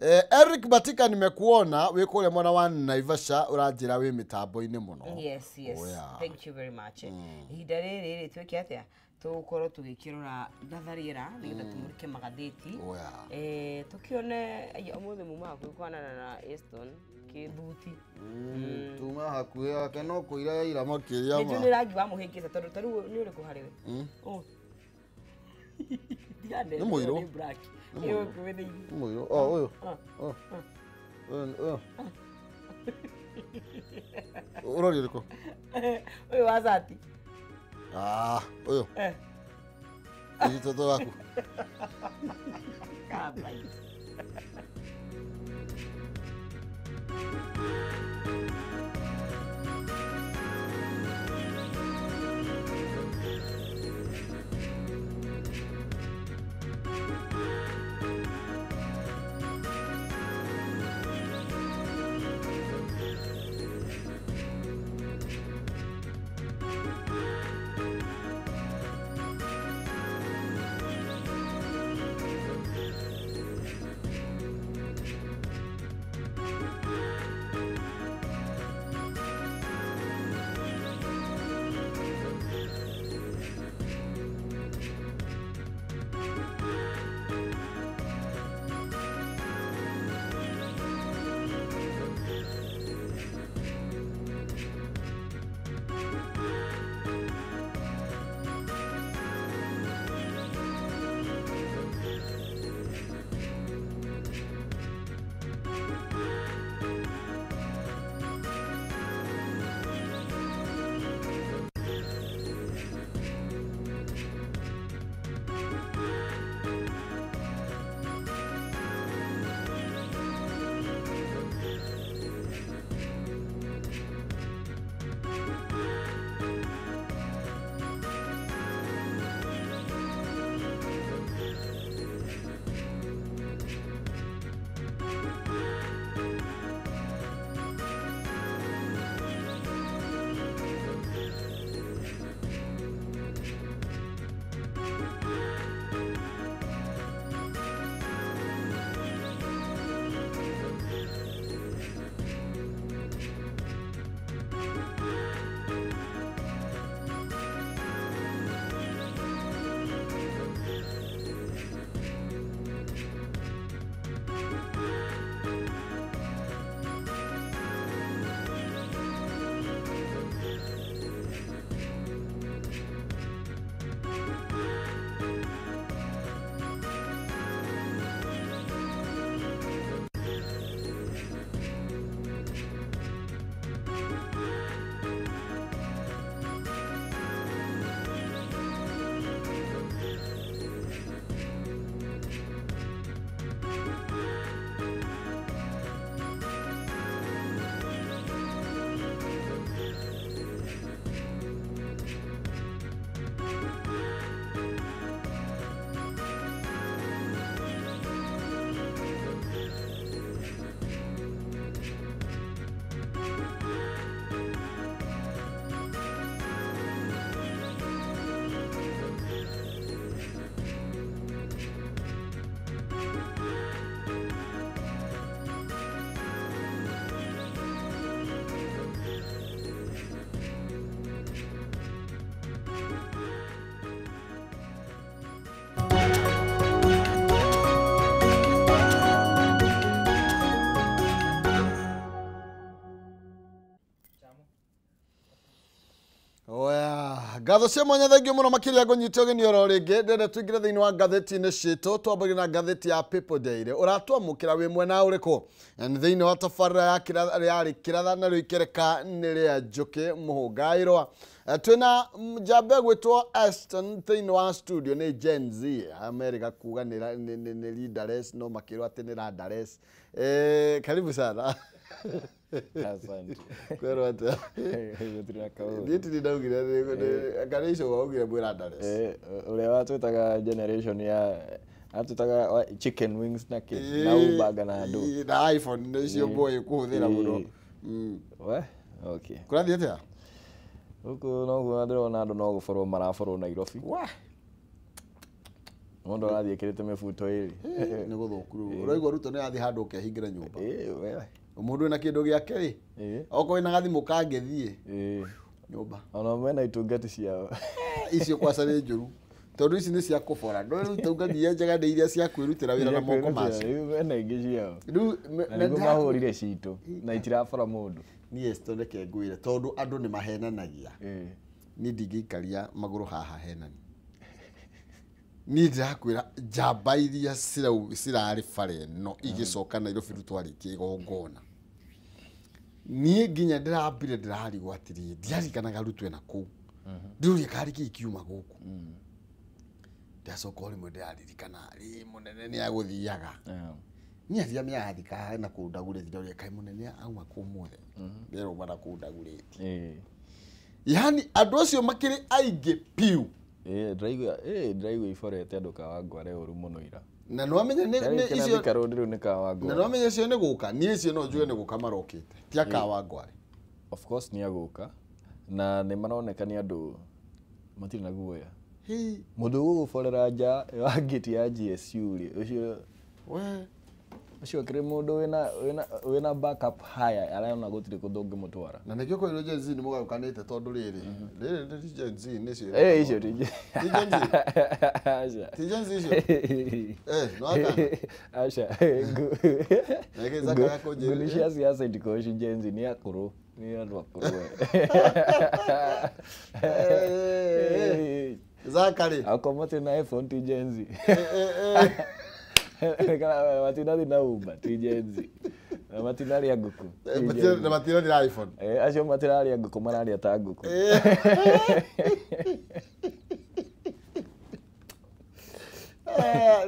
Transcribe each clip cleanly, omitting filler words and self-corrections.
Eric Batika nimekuona wĩ kũrĩa mwena wa Naivasha ũranjĩra wĩ mĩtambo-inĩ mũno. Yes, yes. Oh, yeah. Thank you very much. Ihinda rĩrĩ rĩ twĩke atĩa? Tũgũkorwo tũgĩkĩrora ndatharĩra nĩgetha tũmũrĩke magathĩti. Oh, yeah. Tũkĩone aya ũmũthĩ muma hakuhĩ kwanana na Eston kĩthuti. Tuma hakuhĩ yake no kũira yaira makĩria Nĩ njũĩ nĩ rangi wa mũhĩngĩca tondũ ta rĩu nĩ ũrĩkũ harĩ we? Oh. Nĩ mũirũ. Nĩ black. Nĩ ũkũ thĩinĩ. Nĩ mũirũ. Oh, ũyũ. Oh. Ũyũ, ũyũ. Ũroria ũrĩkũ? Ũyũ wa cati. Ah, ũyũ. Ũyũ waku. Kamba. Ngatho cia mwanya thengio muno makiria ngũnyite ũgeni oro rĩngĩ ndĩrenda tũingĩre thĩinĩ wa ngathĩti-inĩ citũ twambagĩria na ngathĩti ya People Daily ũratwamũkĩra wĩ mwena ũrĩkũ na nĩ thĩinĩ wa tabarĩra ya yarĩ kĩratha narĩo ikereka nĩ rĩa njũkĩ mũhũngaĩrwa. Twĩna njamba ĩgwĩtwo Aston thĩinĩ wa studio nĩ Gen Z America kuga nĩ leaderless no makĩrwo atĩ nĩ radares. Karibu sana. Asante. Kwero atia. Niĩ tiri ndaugire kana icio waugire mwĩ radares. Ũrĩa watwĩtaga generation ya atwĩtaga chicken wings na kĩ na ubaga na andũ na iPhone nĩcio boy kũhũthĩra mũno. We okay. Kũrathiĩ atĩa? Gũkũ noguo ndĩrona andũ no gũborwo maraborwo Nairobi. Wah. Mũndũ arathiĩ ekĩrĩte mĩbuto ĩrĩ. Nĩ gũthũku rĩu. Ũraigua Ruto nĩ athiĩ handũ ũkehingĩra nyũmba. Ĩĩ we. Mũndũ wĩna kĩndũ gĩake rĩ, okorwo wĩna gathimũ kangĩthiĩ nyũmba. Ona mena itungati ciao. Icio kwaca nĩ njũru. Tondũ ici nĩ cia kũbora. No rĩu itungati iria njega nĩ iria cia kwĩrutĩra wĩra na moko macio. Rĩu mena ingĩ ciao. Rĩu Na nĩguo mahũrire citũ na itirabora mũndũ. Niĩ reke ngwĩre tondũ andũ nĩ mahenanagia. Niĩ ndingĩikaria magũrũ haha henani. Niĩ ndĩrakwĩra njamba iria cirarĩ bara ĩno igĩcoka Nairobi rĩu twarĩkia igongona. Niĩ nginya ndĩrambire ndĩrarigwo atĩrĩrĩ, ndiaririkanaga Ruto ena kũu. Ndĩroria karĩ kĩĩ kiuma gũkũ. Ndacoka o rĩmwe ndĩraririkana rĩ mũnene nĩ agũthiaga. Niĩ athia mĩathika na kũu ndagũrĩti ndĩroria kaĩ mũnene auma kũu ũmũthĩ. Ndĩrauma na kũu ndagũrĩti. Yani andũ acio makĩrĩ aingĩ piũ. Ndĩraigua iborete andũ Kawangware ũru mũno ira. Na nĩwamenya nĩ icio Thika Road rĩu nĩ Kawangware. Na nĩwamenya icio nĩ gũka, niĩ icio no njuge nĩ gũka marokĩte. Ti a Kawangware. Of course nĩ agũka na nĩ maroneka nĩ andũ matirĩ na guoya. Mũndũ ũgũgũborera nja wa ngĩti ya GSU rĩ, ũcio we ũcio akĩrĩ mũndũ wĩna backup haya arona gũtirĩ kũndũ ũngĩmũtwara. Na nĩkĩo kwĩrwo Gen Z nĩ mũgarũkanĩte tondũ rĩrĩ rĩrĩ nĩ Gen Z nĩcio. Icio ti Gen Z. Aca. Ti Gen Z icio. No aka. Aca. Nĩkĩ kũnjĩra. Ngũni cia siasa itikoragwo ci Gen Z, nĩ akũrũ. Nĩ andũ akũrũ. Zakari. Akorwo matirĩ na iPhone ti Gen Z. Matinathiĩ na Uber ti Gen Z. Na matinarĩa ngũkũ. Na matinathiĩ na iPhone. Acio matirarĩa ngũkũ mararĩa ta ngũkũ.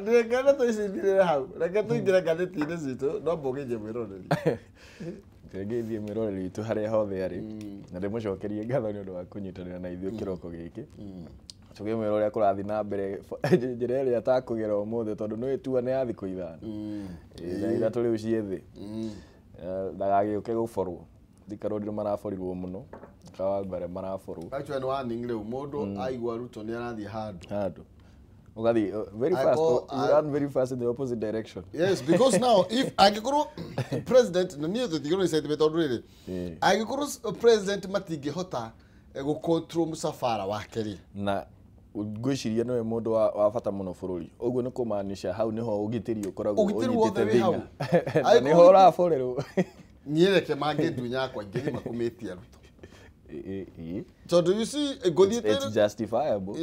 Reke tũicindĩrĩre hau. Reke tũingĩre ngathĩti-inĩ citũ no mbũgĩnje mwĩroreri. Tũngĩthiĩ mwĩroreri witũ harĩa hothe arĩ na ndĩmũcokerie ngatho nĩ ũndũ wa kũnyitanĩra na ithuĩ kĩroko gĩkĩ. Tũkĩmwĩra ũrĩa kũrathiĩ na mbere njĩra ĩrĩa atakũgera ũmũthĩ tondũ nĩ ĩtua nĩ ya thikũ 5. Na 3 rĩu ciĩ thĩ. Ndagagĩũke gũborwo. Thika Road maraborirwo mũno. Kawangware maraborwo. Actually nĩ warning rĩu mũndũ aigua Ruto nĩ arathiĩ handũ. Handũ. Ugathi very fast, you run very fast in the opposite direction. Yes, because now if angĩkorwo president na niĩ tũtigĩrwo nĩ sentiment tondũ rĩrĩ angĩkorwo president matingĩhota gũcontrol mũcabara wake rĩ. Na ngwĩciria nĩwe mũndũ wa bata mũno bũrũri. Ũguo nĩ kũmaanisha hau nĩho ũgitĩri ũkoragwo ũnyitĩte thĩna. Na nĩho ũraborerwo. Niĩ reke mangĩndunya yakwa ingĩthiĩ makũmĩtie Ruto. Tondũ you see ngũthiĩte it's justifiable.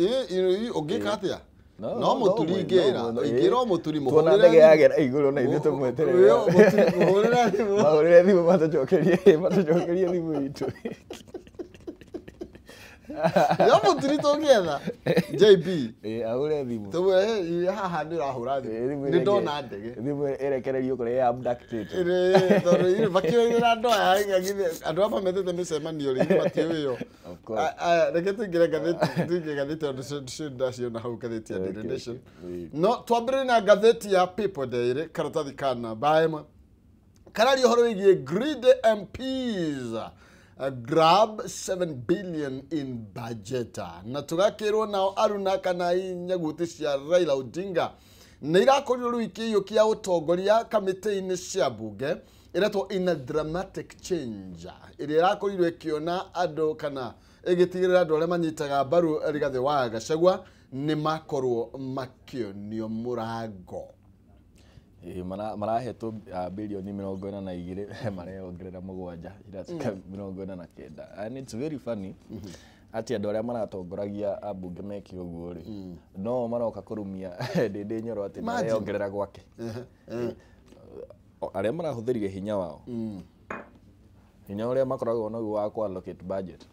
Ũngĩka atĩa? No mũturi ingĩra, ingĩra o mũturi mũhũrĩre. Tuona ndege yagera igũrũ na ithuĩ tũmweterere. Mũhũrĩre thimũ. Mahũrĩre thimũ matũcokerie thimũ itũ. Yo mũturi tũngĩetha JB. Ahũre thimũ. Tũmwĩre haha nĩ ũrahũra thimũ. Nĩ ndona ndege. Thimũ ĩrekererio kũrĩa abducted. Tondũ makĩoigĩra andũ aya andũ aya mametete mĩcemanio rĩ matiũĩ yo. Reke tũingĩre ngathĩti tondũ ndaciona hau ngathĩti ya Daily Nation. No twambĩrĩrie na ngathĩti ya People Daily karatathi ka namba 1. Kararia ũhoro wĩgiĩ greedy MPs grab 7 billion in budget. Na tũgakĩrwo nao aruna kana nyaguti cia Raila Odinga nĩ irakorirwo rĩu ikĩiyũkia ũtongoria kamĩtĩ-inĩ cia mbunge ĩretwo in a dramatic change ĩrĩa ĩrakorirwo ĩkĩona andũ kana ĩgĩtigĩrĩra andũ arĩa manyitaga mbaru Rigathĩ wa Gachagua nĩ makorwo makĩonio mũrango. Marahetwo bilioni 42 mareyongerera 7 iratuĩka 49. And it's very funny atĩ andũ arĩa maratongoragia ambunge meke ũguo rĩ no maroka kũrumia Ndĩndĩ Nyoro atĩ mareyongerera gwake. Arĩa marahũthĩrire hinya wao, hinya ũrĩa makoragwo naguo wa kũ allocate budget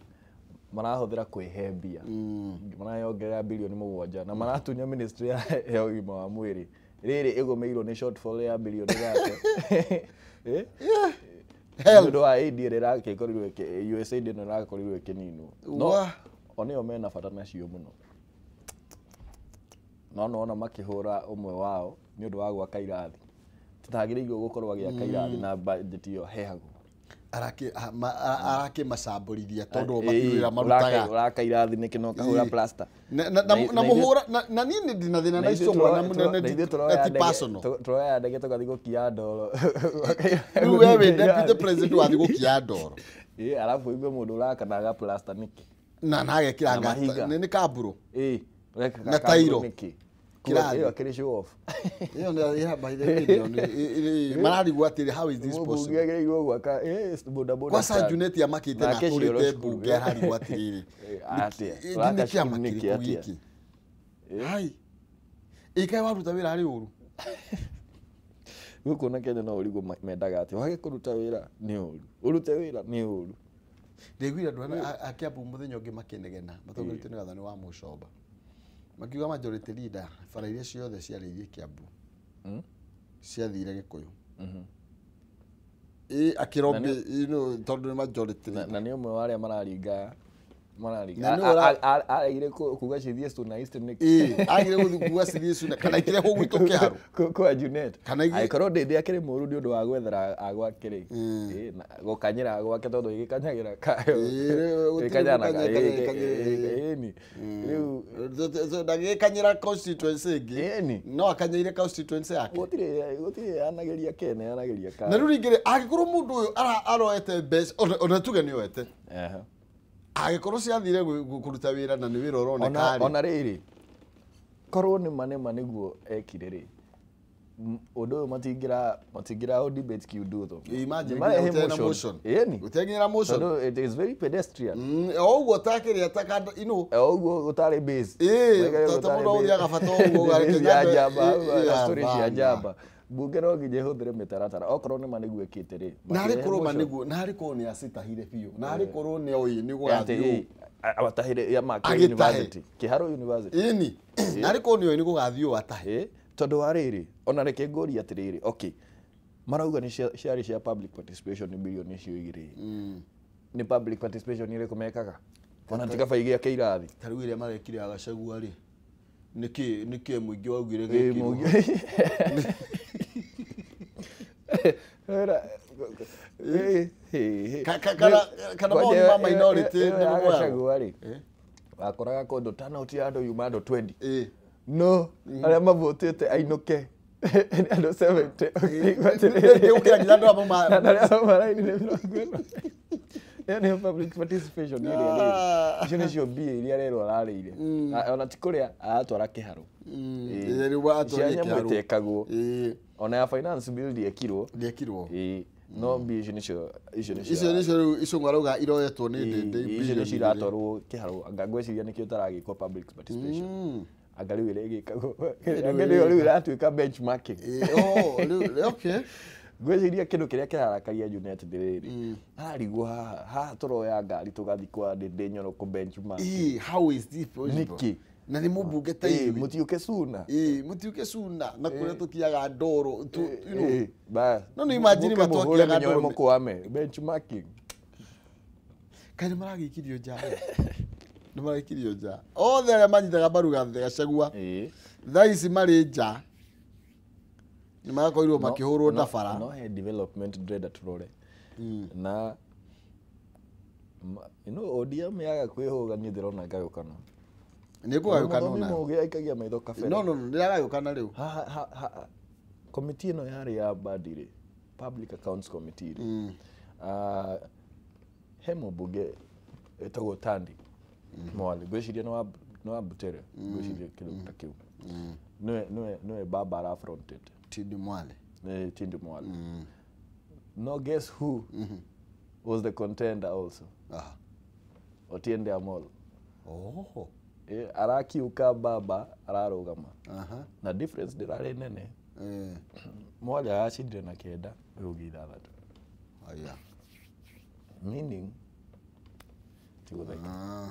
marahũthĩra kwĩhe mbia, mareyongerera bilioni 7 na maratunya ministry ya ũgima wa mwĩrĩ rĩrĩ ĩgũmĩirwo nĩ shortfall ya bilioni 3. Nĩ ũndũ wa aid ĩrĩa ĩrakĩkorirwo USAID ĩno ĩrakorirwo ĩkĩninwo. No o nĩo mena bata nacio mũno. No nĩwona makĩhũra ũmwe wao nĩ ũndũ wa gwaka irathi. Tũtagĩrĩirwo gũkorwo agĩaka irathi na budget ĩyo heagwo. Arakĩmacambũrithia tondũ o matirĩ marutaga. Ũraka irathi nĩkĩ na ũkahũra plaster. Na mũhũra na niĩ nĩ ndina thĩna na Icũng'wa na ti personal. Turoya ndege tũgathiĩ gũkia ndoro. Rĩu we wĩ deputy president wathiĩ gũkia ndoro. Ĩĩ, arabu ũigue mũndũ ũraka na aga plaster nĩkĩ? Na agekĩra ngata nĩ kamburo. Ĩĩ, na tairo. Kirathi. Ĩyo akĩrĩ show off. Ĩyo nĩ by the way mararigwo atĩrĩ, how is this possible? Mũmbunge agĩrĩirwo gwaka boda boda. Kwa Junet amakĩte na atũrĩte mbunge ararigwo atĩrĩrĩ. Atĩa? Nĩ kĩama kĩrĩkũ gĩkĩ? Hai. Ĩkaĩ waruta wĩra harĩ ũru. Gũkũ na Kenya no ũrigwo mendaga atĩa. Wage kũruta wĩra nĩ ũru. Ũrute wĩra nĩ ũru. Ndaiguire andũ a Kiambu mũthenya ũngĩ makĩnegena matongoretio nĩ Gathoni wa Mũcomba. Makiuga majority leader bara iria ciothe ciarĩirie Kiambu ciathire Gĩkũyũ. Ĩ akĩrombe tondũ nĩ majority leader. Na nĩ ũmwe wa arĩa mararinga aregire kuga cithiĩ Suna East nĩkĩ? Ĩ agire gũthiĩ kuga cithiĩ Suna kana ikĩrehwo gwitũ Kĩharũ. Kwa Junet. Angĩkorwo Ndĩndĩ akĩrĩ mũũru nĩ ũndũ wa gwethera agwake rĩ. Gũkanyĩra agwake tondũ ĩgĩkanyagĩra kayo. Ĩkanyanaga. Ĩni. Rĩu ndagĩkanyĩra constituency ĩngĩ. No akanyĩire constituency yake. Gũtirĩ anagĩria kene anagĩria kayo. Na rĩu rĩngĩ rĩ, angĩkorwo mũndũ ũyũ aroete mbeca ona tuge nĩ oete. Angĩkorwo ciathire kũruta wĩra na nĩ wĩra ũroneka rĩ. Ona rĩrĩ korwo nĩ ma nĩguo ekire rĩ, ũndũ ũyũ matingĩra o debate kiundutho. Imagine gũtirĩ na motion. Ĩni. Gũtirĩ motion. Tondũ it is very pedestrian. O ũguo takĩrĩa takanda ino. O ũguo gũtarĩ base. Ĩĩ, ta mũndũ ũthiaga bata ũguo ũgarekenya njamba, story cia njamba. Mbunge no nginya ĩhũthĩre mĩtaratara okorwo nĩ ma nĩguo ĩkĩte rĩ. Narĩ korwo ma nĩguo, narĩ korwo nĩ acitahire biũ, narĩ korwo nĩ oĩ nĩ gũgathiĩ ũũ. Abatahire ya Makerere University, Kĩharũ University. Ĩni, narĩ korwo nĩ oĩ nĩ gũgathiĩ ũũ atahe. Tondũ wa rĩrĩ, ona reke ngũrie atĩrĩrĩ, okay, marauga nĩ ciarĩ cia public participation bilioni icio igĩrĩ. Nĩ public participation ĩrĩkũ mekaga? Ona ti kaba igĩake irathi. Ta rĩu ĩrĩa marekire ya Gachagua rĩ, nĩkĩ mũingĩ waugire gĩkirwo? Kana maũndũ ma minority nĩ Gachagua rĩ, wakoraga kũndũ turnout ya andũ yuma andũ 20. No, arĩa mavotĩte ainũke nĩ andũ 70. Gũkĩra nginya andũ arĩa maraini nĩ 40. Ĩyo nĩyo public participation ĩrĩa rĩrĩ. Icio nĩcio mbia iria rerwo ararĩire. Ona ti kũrĩa aratwara Kĩharũ. Cia nyamũ ĩtekagwo. Ona ya finance bill ndĩekirwo. Ndĩekirwo. No mbia icio nĩcio icio nĩcio rĩu Icũng'wa arauga iroetwo nĩ Ndĩndĩ. Icio nĩcio iratwarwo Kĩharũ. Anga ngwĩciria nĩkĩo itaragĩkwo public participation. Anga rĩu ĩrĩa ĩgĩkagwo. Anga rĩu ĩratuĩka benchmarking. Okay. Ngwĩciria kĩndũ kĩrĩa kĩrarakaria Junet rĩrĩ, ararigwo haha tũroya ngari tũgathiĩ kwa Ndĩndĩ Nyoro kũ benchmark. How is this possible? Nĩkĩ? Na nĩ mũmbunge ta ithuĩ. Mũtiũke Suna. Mũtiũke Suna na kũrĩa tũkiaga ndoro. No nĩ imagine matwakiaga ndoro. Mũkwame benchmarking. Kaĩ nĩ maragĩikirio nja. Nĩ maragĩikirio nja. Othe arĩa manyitaga mbaru Gachagua. Thaa ici marĩ nja. Nĩ marakorirwo makĩhũrwo ndabara. No he development ndĩrenda tũrore. Na you know ODM yaga kwĩhũga niĩ ndĩrona ngayũkano. Nĩ kũgayũkana ona. Mũthomi mũgĩ aikagia maitho kabere. No ndĩragayũkana rĩu. Komiti ĩno yarĩ ya Mbadi rĩ, Public Accounts Committee rĩ. He mũmbunge wĩtagwo Tandi Mwale, ngwĩciria nĩ wa Butere, ngwĩciria kĩndũ ta kĩu. Nĩwe baba arafrontete. Tindi Mwale. Tindi Mwale. No, guess who was the contender also? Otiende Amollo. Oh. Arakiuka baba ararũgama. Na difference ndĩrarĩ nene. Mwale aracindire na 9 ũyũ ũngĩ 6. Aya. Meaning ti gũtheka.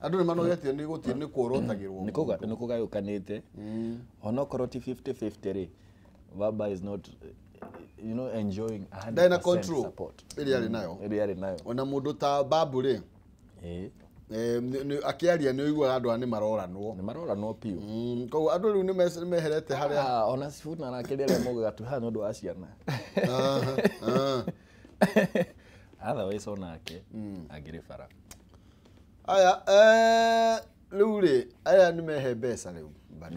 Andũ nĩ manogetio nĩ gũtirĩ nĩ kũorotagĩrwo. Nĩ kũgayũkanĩte. Onokorwo ti 50-50 rĩ, baba is not you know enjoying 100% support. Ĩrĩa arĩ nayo. Ĩrĩa arĩ nayo. Ona mũndũ ta Babu rĩ, akĩaria nĩ ũiguaga andũ aya nĩ maroranwo. Nĩ maroranwo biũ. Koguo andũ rĩu nĩ meherete harĩa. Ona Sifuna arakĩria arĩa maugaga tu haha nĩ ũndũ wa ciana. Otherwise onake angĩrĩ bara. Aya, rĩu rĩ, aya nĩ mehe mbeca rĩu.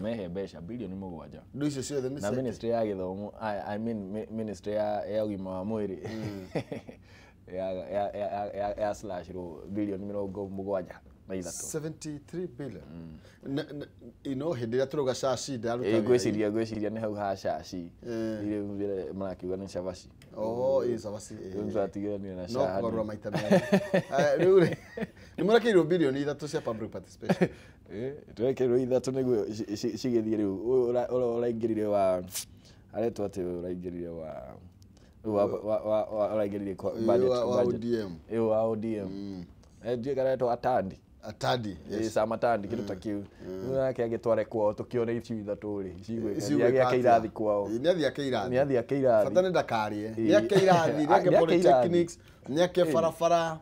Mehe mbeca bilioni 7. Indo icio ciothe nĩ na ministry ya gĩthomo, I mean ministry ya ũgima wa mwĩrĩ ya slash rũ bilioni 73. 73 billion. Ino hĩndĩ ĩrĩa tũrauga caci ndaruta wĩra. Ngwĩciria nĩ hau ha caci. Ile marakiuga nĩ cabaci. Oh, ĩ cabaci. Rĩu tũratigĩrania na No kũgarũra maita merĩ. Rĩu rĩ, nĩ mũrekeirwo bilioni 3 cia public participation. Twekeirwo 3 nĩguo cigĩthiĩ rĩu. Ũyũ ũraingĩrire wa aretwo atĩ ũraingĩrire wa ũraingĩrire budget wa ODM. Ĩĩ wa ODM. Ndiũĩ kana aretwo Atandi. Atandi, yes. Samatandi kitu ta kiu. Nake agĩtware kwao tũkĩone icio 3 rĩ. Cigwĩka. Nĩ irathi kwao. Nĩ athiĩ ake irathi. Nĩ athiĩ ake irathi. Bata nĩ ndakarĩe. Nĩ ake irathi, nĩ ake polytechnics, nĩ ake barabara,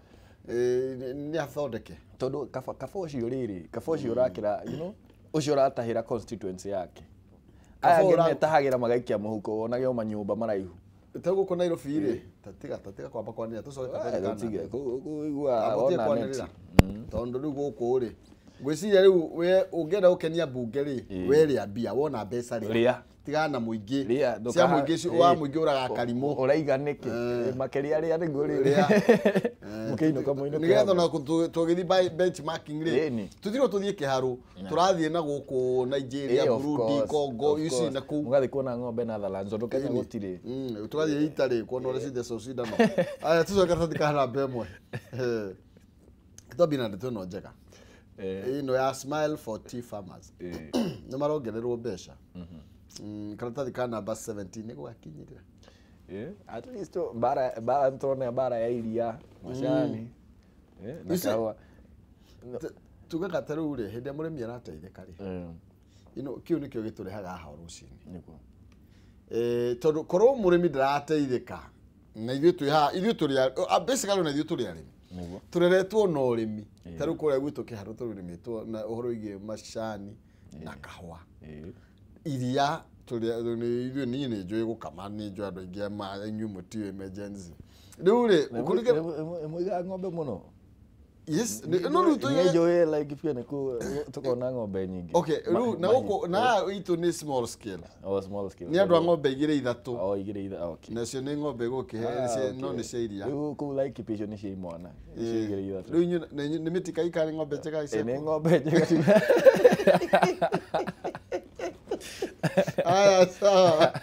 nĩ athondeke. Tondũ kaba ũcio rĩrĩ, kaba ũcio ũrakĩra, you know, ũcio ũratahĩra constituency yake. Aya angĩ metahagĩra magaikia mũhuko wonage o manyũmba maraihu. Ta gũkũ Nairobi rĩ, tatiga kwamba kwanĩrĩra tũcoke kabere kana. Kũigua wona neti. Tondũ rĩu gũkũ rĩ, ngwĩciria rĩu we ũngĩenda gũkenia mbunge rĩ, we rĩa mbia wona mbeca rĩ. Tigana na mũingĩ. Cia mũingĩ wa mũingĩ ũraga karimũ. Ũraiga nĩkĩ? Makĩria rĩa nĩguo rĩ. Mũkĩinũka mũinũke. Nĩgetha ona tũgĩthiĩ benchmarking rĩ, tũtirwo tũthiĩ kĩharũ, tũrathiĩ na gũkũ Nigeria, Burundi, Congo, ici na kũu. Mũgathiĩ kuona ng'ombe Netherlands, tondũ Kenya gũtirĩ. Tũgathiĩ Italy kuona ũrĩa cithecwo cindano. Aya tũcoke tũtikana namba ĩmwe. Twambie na ndeto ĩno njega. Ĩno ya Smile for Tea Farmers. Nĩ marongererwo mbeca. Karatathi ka namba 17 nĩ gwakinyĩrĩra. At least bara nĩtũrona bara ya iria, macani, na kahũa. Tugaga ta rĩu rĩ, hĩndĩ ĩrĩa mũrĩmi arateithĩka rĩ, kĩu nĩkĩo gĩtũrehaga haha rũcinĩ. Tondũ korwo mũrĩmi ndarateithĩka, na ithuĩ twĩ haha, ithuĩ tũrĩ basically na ithuĩ tũrĩ arĩmi. Tũreretwo na ũrĩmi. Ta rĩu kũrĩa gwitũ kĩharũ tũrĩmĩtwo na ũhoro wĩgiĩ macani na kahũa. Iria ithuĩ niĩ nĩ njũĩ gũkama, nĩ njũĩ andũ aingĩ inyuĩ mũtiũĩ emergency. Rĩu rĩ, mũigaga ng'ombe mũno? Yes, no rĩu tũigaga. Njũĩ like pia nĩkuo tũkona ng'ombe nyingĩ. Okay, rĩu na gũkũ na itũ nĩ small scale. Oh, small scale. Nĩ andũ a ng'ombe 2 3. Oh, 2 3, okay. Nacio nĩ ng'ombe gũkĩhe, no nĩ cia iria. Rĩu kũu like icio nĩ cia imwana. Icio 2 3. Rĩu inyuĩ nĩ mĩtikaika nĩ ng'ombe njega icio? Nĩ ng'ombe njega. Aya sawa.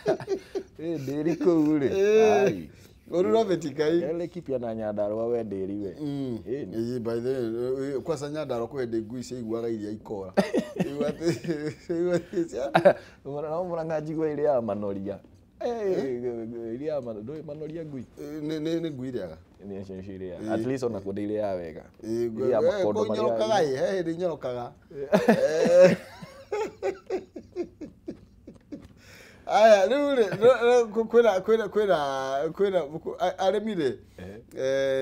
Ndĩri kũu rĩ. Ũrura mĩtikai. Laikipia na Nyandarua we ndĩri we. Ĩĩ, by the way, kwanza Nyandarua kwĩ hĩndĩ ngui ciaiguaga iria ikora. No mũrang'a njigua irĩaga manoria. Irĩaga ndũĩ manoria ngui? Nĩ ngui irĩaga. Nĩ icio nĩcio irĩaga. At least ona kuo ndĩirĩaga wega. Irĩaga makondo marĩa. Nyorokaga ĩ, he hĩndĩ nyorokaga. Aya rĩu rĩ, kwĩna arĩmi rĩ,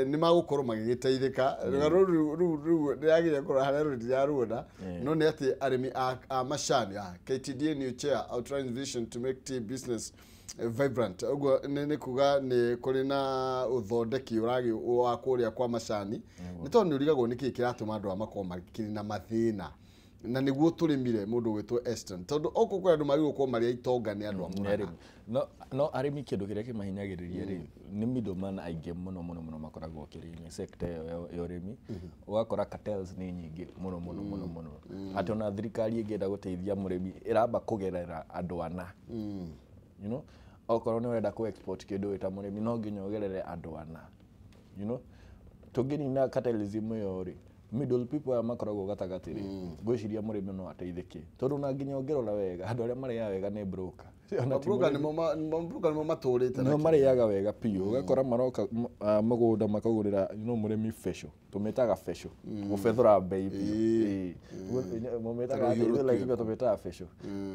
nĩ magũkorwo magĩgĩteithĩka. Rũrũ rĩu ndĩrageria kũrora harĩa rũrĩ ndiraruona, no nĩ atĩ arĩmi a macani, KTDA new chair outlines vision to make tea business vibrant. Ũguo nĩ kuga nĩ kũrĩ na ũthondeki ũragĩ wa kũrĩa kwa macani, nĩ tondũ nĩ ũrigagwo nĩkĩĩ kĩratũma andũ aya makorwo makĩrĩ na mathĩna. Na nĩguo tũrĩmire mũndũ ũgwĩtwo Eston, tondũ okorwo kwĩ andũ magĩrĩirwo gũkorwo marĩ a itonga nĩ andũ a Murang'a. No arĩmi kĩndũ kĩrĩa kĩmahinyagĩrĩria rĩ, nĩ middleman aingĩ mũno mũno mũno makoragwo kĩrĩ-inĩ sector ĩyo ya ũrĩmi. Ũgakora cartels nĩ nyingĩ mũno mũno mũno mũno. Atĩ ona thirikari ĩngĩenda gũteithia mũrĩmi ĩramba kũgerera andũ ana. You know, okorwo nĩ ũrenda kũ export kĩndũ wĩ ta mũrĩmi no nginya ũgerere andũ ana. You know, tũngĩnina cartelism ĩyo rĩ, middle people aya makoragwo gatagatĩ rĩ, ngwĩciria mũrĩmi no ateithĩke. Tondũ na nginya ũngĩrora wega, andũ arĩa marĩaga wega nĩ broker. Broker nĩmo matũrĩte. Nĩo marĩaga wega biũ. Ũgakora maroka mũgũnda makagũrĩra mũrĩmi feco. Tũmĩtaga feco. Gũbethũra mbei biũ. Mũmĩtaga atĩ ithuĩ tũmĩtaga feco.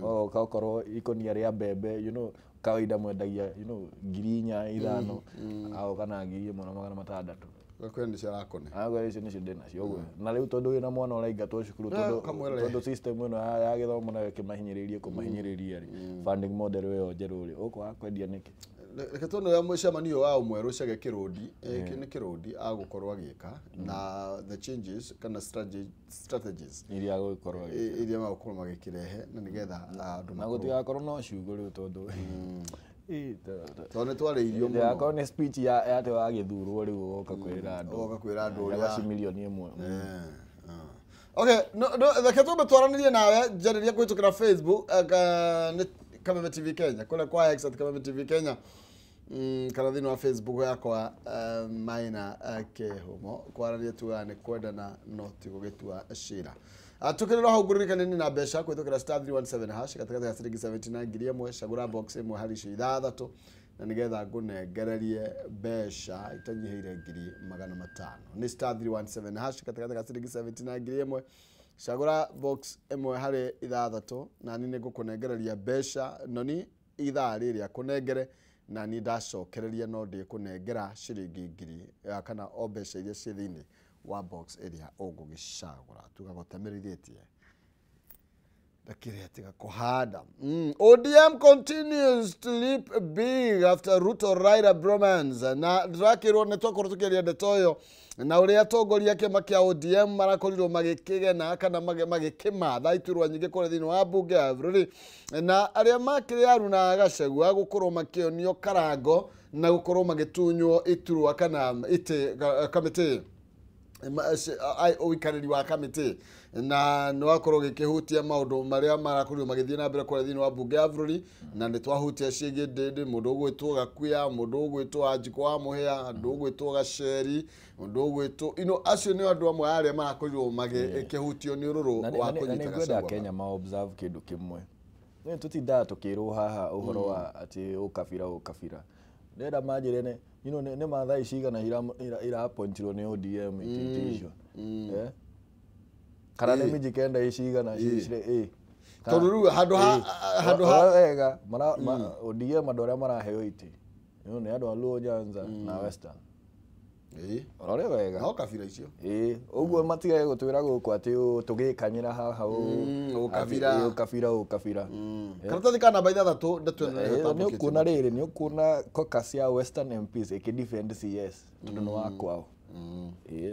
Ũgakorwo ikũnia rĩa mbembe, you know, kawaida mwendagia, you know, 4,000 5,000 au kana 1,600. Gakwĩra nĩcio arakũne. Agwĩra icio nĩcio ndĩnacio ũguo. Na rĩu tondũ wĩna mwana ũraingatwo cukuru tondũ system ĩno ya gĩthomo nayo ĩkĩmahinyĩrĩirie kũmahinyĩrĩria rĩ, funding model ĩyo njerũ rĩ, ũkwaga kwendia nĩkĩ? Reke tuone ũrĩa mũcemanio wa mwerũ Chege Kĩrũndi, nĩ Kĩrũndi agũkorwo agĩka na the changes kana strategies iria agũkorwo agĩka, iria magũkorwo magĩkĩrehe na nĩgetha andũ na gũtigakorwo no ciugo rĩu tondũ tondũ nĩ twarĩirio mũno. Ndĩrakorwo nĩ speech ya atĩ wagĩthurwo rĩu ũgoka kwĩra andũ, ũgoka kwĩra andũ ũrĩa cabaci milioni 1. Okay, reke twambe twaranĩrie nawe njarĩria kũhĩtũkĩra Facebook nĩ Kameme TV Kenya kũrĩa kwa X at Kameme TV Kenya, kana thĩinĩ wa Facebook yakwa Maina Kĩhumo. Kwaranĩria tugaga nĩ kwendana no ti gũgĩtua cira. Tukĩrĩrwo hau ngũririkane nĩ na mbeca kũhĩtũkĩra star 317 hash gatagatĩ ga ciringi 79 ngiri 1, cagũra box ĩmwe harĩ icio ithathatũ na nĩgetha ngũnengererie mbeca itanyihĩire ngiri 500. Nĩ star 317 hash gatagatĩ ga ciringi 79 ngiri 1, cagũra box ĩmwe harĩ ithathatũ na niĩ nĩngũkũnengereria mbeca noni ithaa rĩrĩa kũnengere na niĩ ndacokereria no ndĩkũnengera ciringi ngiri kana o mbeca iria ciĩ thĩinĩ wa box ĩrĩa ũngũgĩcagũra. Tugaga ũtemerithĩtie ndakĩrĩa tiga kũhanda. ODM continues to leap big after Ruto Raila bromance. Na ndĩrakĩrwo nĩ twakorwo tũkĩaria ndeto ĩyo na ũrĩa atongoria kĩama kĩa ODM marakorirwo magĩkĩgena kana magĩkĩmatha iturwa nyingĩ kũrĩa thĩinĩ wa mbunge ya bũrũri, na arĩa makĩrĩ Aruna Gachagua gũkorwo makĩonio karango na gũkorwo magĩtunywo iturwa kana itĩ kamĩtĩ ũikarĩri wa kamĩtĩ, na nĩ wakorwo gĩkĩhutia maũndũ marĩa marakorirwo magĩthiĩ na mbere kũrĩa thĩinĩ wa mbunge ya bũrũri, na nĩ twahutia ciĩgiĩ Ndĩndĩ, mũndũ ũgwĩtwo Gakuya, mũndũ ũgwĩtwo Wanjikũ wa Mũhĩa, mũndũ ũgwĩtwo Gaceri, mũndũ ũgwĩtwo ino, acio nĩ andũ amwe arĩa marakorirwo magĩkĩhutio nĩ ũrũrũ wa kũnyita. Nĩ ngwenda Gachagua. Kenya ma observe kĩndũ kĩmwe. Nĩ tũtindaga tũkĩrwo haha ũhoro wa atĩ ũkabira ũkabira. Ndĩrenda manjĩre nĩ you know nĩ Maathai cigana iraappointirwo nĩ ODM itĩ icio. Kana nĩ Mijikenda cigana cire. Tondũ rĩu handũ ha wega ODM andũ arĩa maraheo itĩ nĩ andũ a Luo Nyanza na Western. Ũrore wega. No kabira icio. Ũguo matigage gũtwĩra gũkũ atĩ tũgĩkanyĩra haha ũkabira ũkabira ũkabira. Karatathi ka namba 6 ndeto ĩno nĩ ũkuona rĩrĩ, nĩ ũkuona caucus ya Western MPs ĩkĩ defend CS tondũ nĩ wa kwao.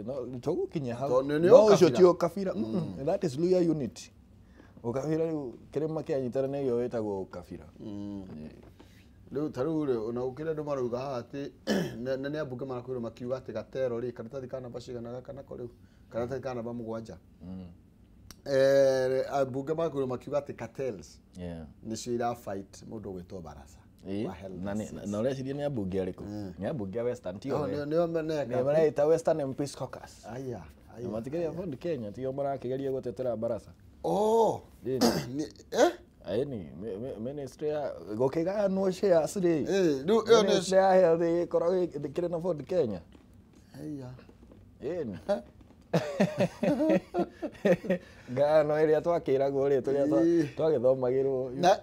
No tũgũkinya hau. No ũcio ti ũkabira. That is Luhya unity. Ũkabira rĩu kĩrĩma kĩanyitanĩra nĩkĩo wĩtagwo ũkabira. Rĩu ta rĩu rĩ, ona gũkĩrĩ andũ marauga haha atĩ na nĩ ambunge marakwĩrwo makiuga atĩ Gatero rĩ, karatathi ka namba cigana gaka nako rĩu, karatathi ka namba 7. Ambunge marakwĩrwo makiuga atĩ cartels nĩcio ira fight mũndũ ũgwĩtwo Barasa. Na ũreciria nĩ ambunge arĩkũ? Nĩ ambunge a Western tio? Nĩo nĩo mareita Western MPs caucus. Aya. Matikĩrĩ Ford Kenya tio marakĩgeria gũtetera Barasa. Oh. Aini ministry ya gũkĩgayanwo shares rĩ. Rĩu ĩyo nĩ ministry ya health ĩgĩkoragwo ĩkĩrĩ na Ford Kenya. Aya. Ĩni. Ngano ĩrĩa twakĩragwo rĩ, tũrĩa twagĩthomagĩrwo. Na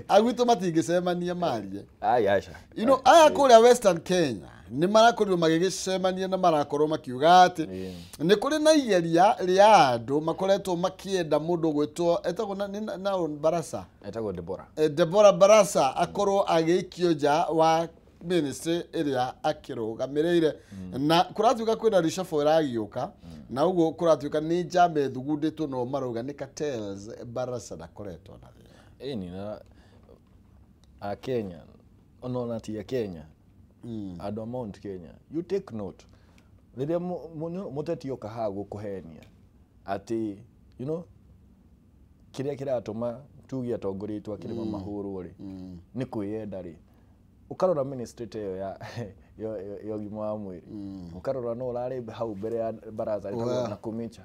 agwitũ matingĩcemania marie. Ai aca. You know, aya kũrĩa Western Kenya nĩ marakorirwo magĩgĩcemania na marakorwo makiuga atĩ nĩ kũrĩ na igeria rĩa andũ makoretwo makĩenda mũndũ ũgwĩtwo etagwo na Barasa. Etagwo Deborah. Deborah Barasa akorwo agĩikio nja wa ministry ĩrĩa akĩrũgamĩrĩire, na kũratuĩka kwĩna reshuffle ĩragĩũka, na ũguo kũratuĩka nĩ njama ĩthugundĩtwo no marauga nĩ cartels Barasa ndakoretwo na thĩna. Ĩni na a Kenya ona ti a Kenya, andũ a Mount Kenya, you take note rĩrĩa mũteti oka haha gũkũhenia atĩ you know kĩrĩa kĩratũma tuge atongoria aitũ a kĩrĩma mahũrwo rĩ nĩ kwĩyenda rĩ, ũkarora ministry ta ĩyo ya ũgima wa mwĩrĩ, ũkarora no ũrarĩ hau mbere ya baraza ĩtagwo Nakhumicha,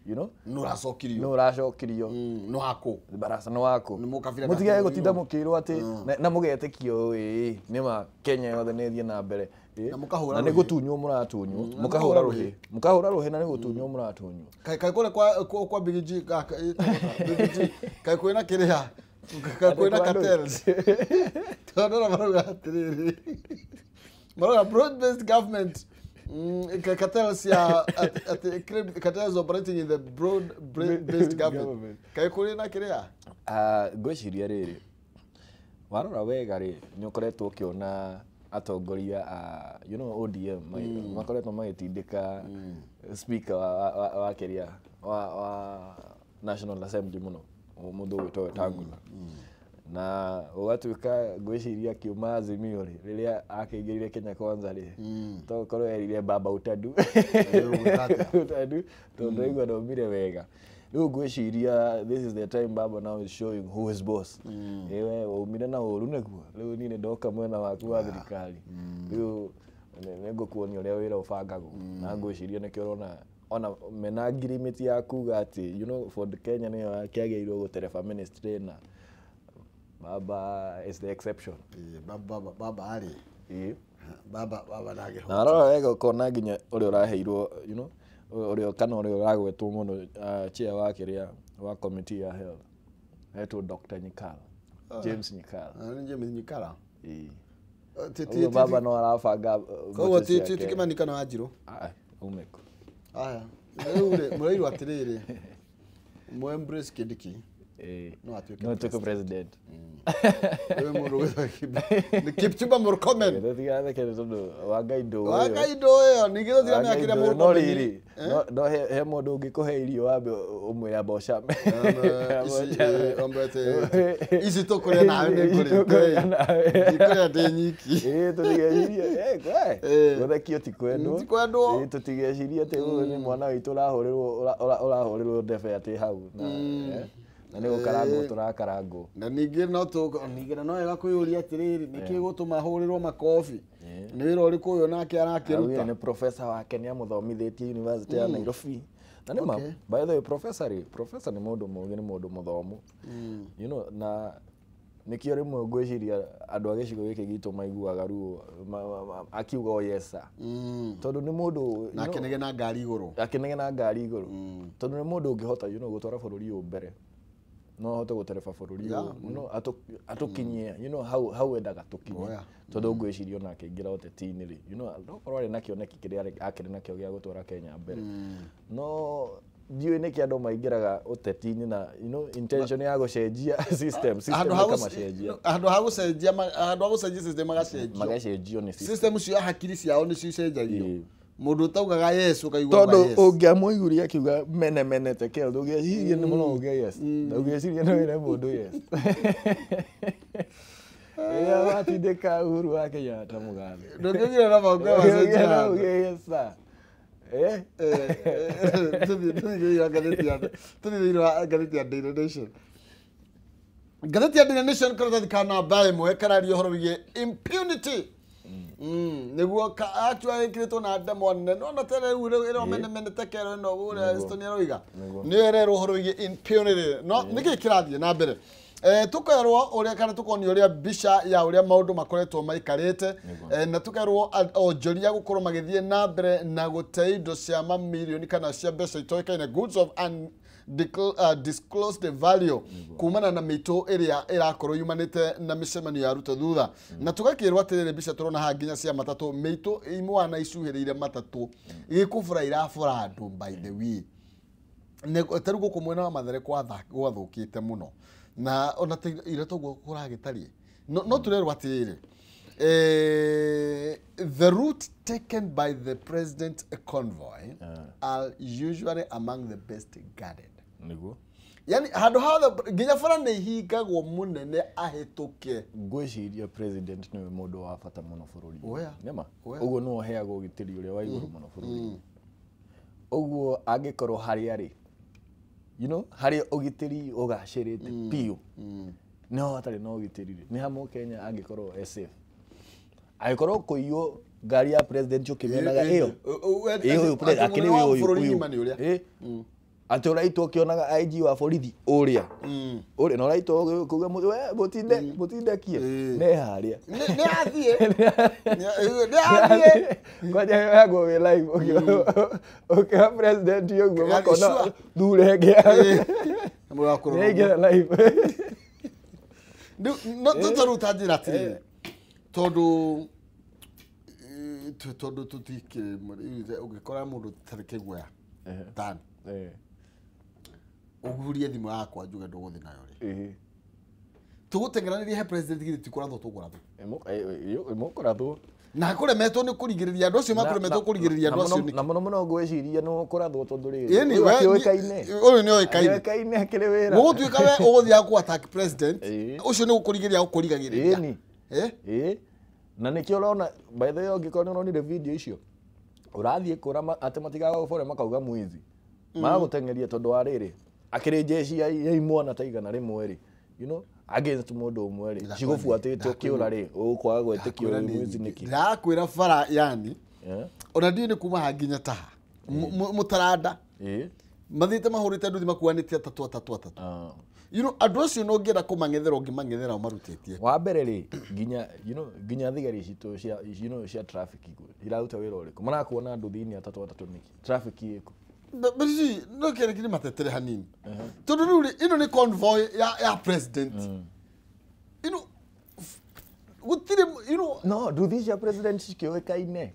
you know nĩ ũracokirio, nĩ ũracokirio, nĩ waku baraza nĩ waku, nĩ mũkabira. Mũtigage gũtinda mũkĩrwo atĩ na mũgetĩkio ĩĩ nĩ ma Kenya yothe nĩ ĩthiĩ na mbere, Na mũkahũra na nĩ gũtunywo mũratunywo, mũkahũra rũhĩ, mũkahũra rũhĩ na nĩ gũtunywo mũratunywo. Kaĩ kũrĩa kwa Big G, kaĩ kwĩna kĩrĩa, kaĩ kwĩna cartels, tondũ marauga atĩrĩrĩ, marauga broad based government Cartels ya cartels operating in the broad based government. Kaĩ kũrĩ na kĩrĩa? Ngwĩciria rĩrĩ, warora wega rĩ, nĩ ũkoretwo ũkĩona atongoria a ODM makoretwo magĩtindĩka speaker wa kĩrĩa wa National Assembly mũno, mũndũ ũgwĩtwo Wetangula. Na ũgatuĩka ngwĩciria akiuma Azimio rĩ, rĩrĩa akĩingĩrire Kenya Kwanza rĩ, to korwo erire baba utadu utadu, tondũ aigua ndaumire wega. Rĩu ngwĩciria this is the time baba now is showing who is boss. Ewe waumire na ũru nĩguo, rĩu niĩ nĩndoka mwena waku wa thirikari, rĩu nĩngũkuonia ũrĩa wĩra ũbangagwo. Na ngwĩciria nĩkĩo ũrona ona mena ngirimiti ya kuga atĩ Ford Kenya nĩyo yakĩagĩrĩirwo gũtereba ministry na baba is the exception. Baba arĩ. Baba ndangĩhota. Na warora wega ũkona nginya ũrĩa ũraheirwo, ũrĩa kana ũrĩa ũragwetwo mũno chair wa kĩrĩa wa committee ya health etwo Dr. Nyikala, James Nyikala. Nĩ James Nyikala. Ũguo baba no arabanga. Koguo ti Kĩmani kana Wanjirũ? Umeko. Aya, rĩu rĩ mũrairwo atĩrĩrĩ, mũ embrace Kindiki. No atuĩke president. Wewe mũndũ nĩ Kipchumba Murkomen. Tũtigatheke tondũ Wangai ndũĩ. Wangai ndũĩ, ningĩ tũtiramenya kĩrĩa Murkomen. No rĩrĩ, no he mũndũ ũngĩkũhe irio wambe ũmwĩre amba ũcame. Ici tũkũrĩa nawe nĩ ngũrĩte. Ndikũrĩa ndĩ nyiki. Tũtigecirie, gũthekio ti kwendwo. Ti kwendwo. Tũtigecirie atĩ ũyũ nĩ mwana witũ ũrahũrĩrwo ndebe atĩ hau. Na nĩ gũkarangwo tũrakarangwo. Na ningĩ no ningĩ no wega kwĩyũria atĩrĩrĩ, nĩkĩ gũtũma ahũrĩrwo makobi? Nĩ wĩra ũrĩkũ ũyũ nake arakĩruta? Nĩ professor wake nĩ amũthomithĩtie University ya Nairobi. Na nĩ ma, by the way, professor rĩ, professor nĩ mũndũ mũũgĩ, nĩ mũndũ mũthomu. Na nĩkĩo rĩmwe ngwĩciria andũ a gĩcigo gĩkĩ gitũ maiguaga ruo akiuga oh yes sir. Tondũ nĩ mũndũ na akĩnegena ngari igũrũ. Akĩnegena ngari igũrũ. Tondũ nĩ mũndũ ũngĩhota gũtwara bũrũri ũyũ mbere. No ahote gũtereba bũrũri ũyũ, atũkinyie hau endaga tũkinye. Tondũ ngwĩciria ona akĩingĩra ũteti-inĩ rĩ, no korwo arĩ na kĩoneki kĩrĩa akĩrĩ nakĩo gĩa gũtwara Kenya mbere. No ndiũĩ nĩkĩ andũ maingĩraga ũteti-inĩ na intention ya gũcenjia system ĩkamacenjia. Handũ ha gũcenjia system magacenjio. Magacenjio nĩ system. System cia hakiri ciao nĩcio icenjagio. Mũndũ ũtaugaga yes ũkaigua yes. Tondũ ũngĩamũiguire akiuga mene mene tekel, ndũngĩeciria nĩ mũno uge yes. Ndũngĩeciria no wĩre mũndũ yes. Rĩrĩa watindĩka Uhuru wa Kenyatta mũgathe. Ndũngĩugire na maũndũ macenjia. Uge yes sir. Tũthiĩ thĩinĩ wa ngathĩti ya Daily Nation. Ngathĩti ya Daily Nation karatathi ka namba ĩmwe kararia ũhoro wĩgiĩ impunity. Nĩguo actually ĩkĩrĩtwo na ndemwa nene no na tene rĩu ĩro mene mene tekero ĩno ũrĩa Estonia aroiga nĩyo ĩrerwo ũhoro wĩgiĩ impunity. No nĩkĩ kĩrathiĩ na mbere? Tũkerwo ũrĩa kana tũkonio ũrĩa mbica ya ũrĩa maũndũ makoretwo maikarĩte, na tũkerwo onjoria gũkorwo magĩthiĩ na mbere na gũte indo cia mamirioni kana cia mbeca itoĩkaine, goods of undisclosed value, kumana na mĩitũ ĩrĩa ĩrakorwo yumanĩte na mĩcemanio ya Ruto thutha. Na tũgakĩrwo atĩrĩrĩ, mbica tũrona haha nginya cia matatũ, mĩitũ imwana icuhĩrĩire matatũ igĩkũbũra irabũra andũ. By the way, tarĩu gũkũ mwena wa Mathare gwathũkĩte mũno na ona ira toguo kũragĩtariĩ. No tũrerwo atĩrĩrĩ, the route taken by the president convoy are usually among the best guarded. Nĩguo. Yani handũ hothe nginya bara nĩ ihingagwo mũnene ahĩtũke. Ngwĩciria president nĩwe mũndũ wa bata mũno bũrũri-inĩ. Nĩma? Ũguo nĩwe ũheagwo ũgitĩri ũrĩa wa igũrũ mũno bũrũri-inĩ. Ũguo angĩkorwo harĩa arĩ, harĩa ũgitĩri ũgacĩrĩte biũ, nĩho hatarĩ na ũgitĩri rĩ, nĩ ha Mũkenya angĩkorwo e safe. Angĩkorwo kũiywo ngari ya president ũkĩmĩonaga ĩyo, akĩrĩ ũyũ, atĩ ũraitwo ũkĩonaga IG wa borithi ũrĩa, ũrĩa na ũraitwo kuga mũtindekie, nĩ harĩa. Nĩ athiĩ. Nĩ athiĩ. Kwanja heagwo wĩ live ũkĩoha president ũguo makona thure ĩngĩ. Nĩaingĩra live. No tarĩu ta njĩra atĩrĩrĩ, tondũ Tondũ tũtikĩrĩ ũngĩkora mũndũ tarĩ kĩguoya tani ũhurie thimũ yakwa njuge ndũgũthiĩ nayo rĩ. Tũgũteng'eranĩria he president githĩ ti kũrathwo tũkũrathwo. Mũkũrathwo. Na kũremetwo nĩ kũrigĩrĩria andũ acio makũremetwo kũrigĩrĩria andũ acio nĩkĩ? Na mũno mũno ngwĩciria nĩ kũrathwo tondũ rĩrĩ. Ĩni ũyũ we akĩũĩkaine. Ũyũ nĩ oĩkaine. Akĩũĩkaine akĩrĩ wĩra. Gũgũtuĩka we ũgũthiaga kũ attack president ũcio nĩ gũkũrigĩrĩria gũkũrigagĩrĩria. Ĩni. Na nĩkĩo ũrona by the way ũngĩkorwo nĩ ũronire video icio ũrathiĩ kũra atĩ matigagũbore makauga mwizi. Magagũteng'eria tondũ wa rĩrĩ akĩrĩ jeshi ya imwana ta 100 rĩ, you know, against mũndũ ũmwe rĩ cigũbuatĩte ũkĩũra rĩ ũkwaga gwĩtĩkio ũyũ mwizi nĩkĩ. Ndĩrakwĩra bara yani ona ndiũĩ nĩ kuma haha nginya taha mũtaranda mathiĩte mahũrĩte nduthi makuanĩte atatũ atatũ atatũ. You know, andũ acio no ũngĩenda kũmang'ethera ũngĩmang'ethera ũmarutĩtie. Wa mbere rĩ nginya you know nginya thigari citũ cia you know cia traffic iraruta wĩra ũrĩkũ marakuona nduthi-inĩ atatũ atatũ nĩkĩ traffic ĩkũ. But you see, no kĩrĩ kĩrĩ matetere hanini. Tondũ rĩu rĩ ĩno nĩ convoy ya president. You know, gũtirĩ you know no nduthi cia president cikĩũĩkaine.